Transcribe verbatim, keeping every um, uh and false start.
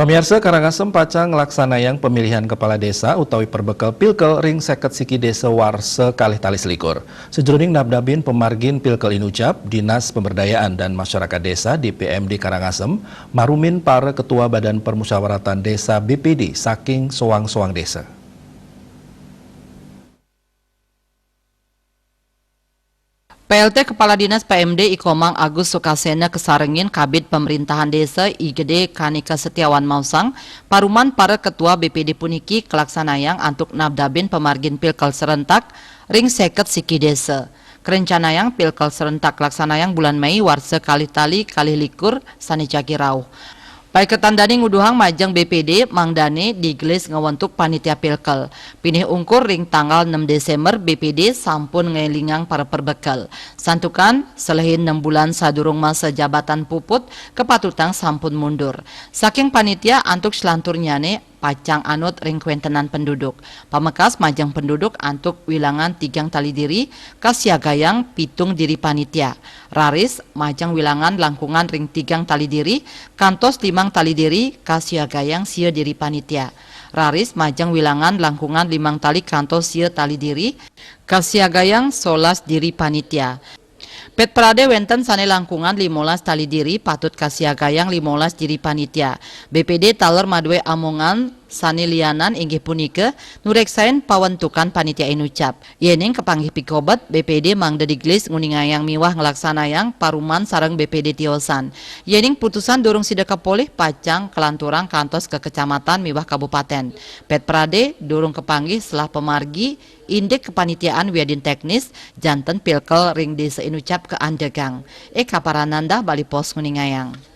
Pamiarsa, Karangasem pacang nglaksanayang pamilihan kepala desa utawi perbekel pilkel ring seket siki desa warsa kalih tali selikur. Sajroning nabdabin pamargin pilkel inucap, Dinas Pemberdayaan dan Masyarakat Desa, D P M D Karangasem, marumin para ketua Badan Permusyawaratan Desa, B P D, saking soang-soang desa. P L T Kepala Dinas P M D I Komang Agus Sukasena kasarengin Kabid Pemerintahan Desa I Gede Kanika Setiawan maosang, paruman para ketua B P D puniki kalaksanayang antuk nabdabin pamargin pilkel serentak ring seket siki desa. Karencanayang pilkel serentak kalaksanayang bulan Mei warsa kalih tali kalih likur sane jagi rauh. Paiketan dane nguduhang majeng B P D mangdane digelis ngwentuk panitia pilkel. Pinih ungkur ring tanggal nem Desember, B P D sampun ngelingang para perbekel. Santukan, selehin nem bulan sadurung masa jabatan puput, kapatutang sampun mundur. Saking panitia antuk selanturnyane pacang anut ring kwentenan penduduk. Pamekas majeng penduduk antuk wilangan tigang tali diri, kasiagayang pitung diri panitia. Raris majeng wilangan langkungan ring tigang tali diri, kantos limang tali diri, kasiagayang sia diri panitia. Raris majeng wilangan langkungan limang tali kantos sia tali diri, kasiagayang solas diri panitia. Pet prade wenten sane langkungan limolas tali diri patut kasiagayang limolas diri panitia. B P D taler madue amongan sane lianan inggih punika nureksain pawentukan panitia inucap. Yening kapanggih pikobet, B P D mangda digelis nguningayang miwah nglaksanayang paruman sareng B P D tiosan. Yening putusan durung sida kapolih, pacang kalanturang kantos ka kecamatan miwah kabupaten. Pet prade durung kapanggih selah pamargi, indik kepanitiaan wiadin teknis, janten pilkel ring desa inucap kaandegang. Eka Parananda, Bali Post nguningayang.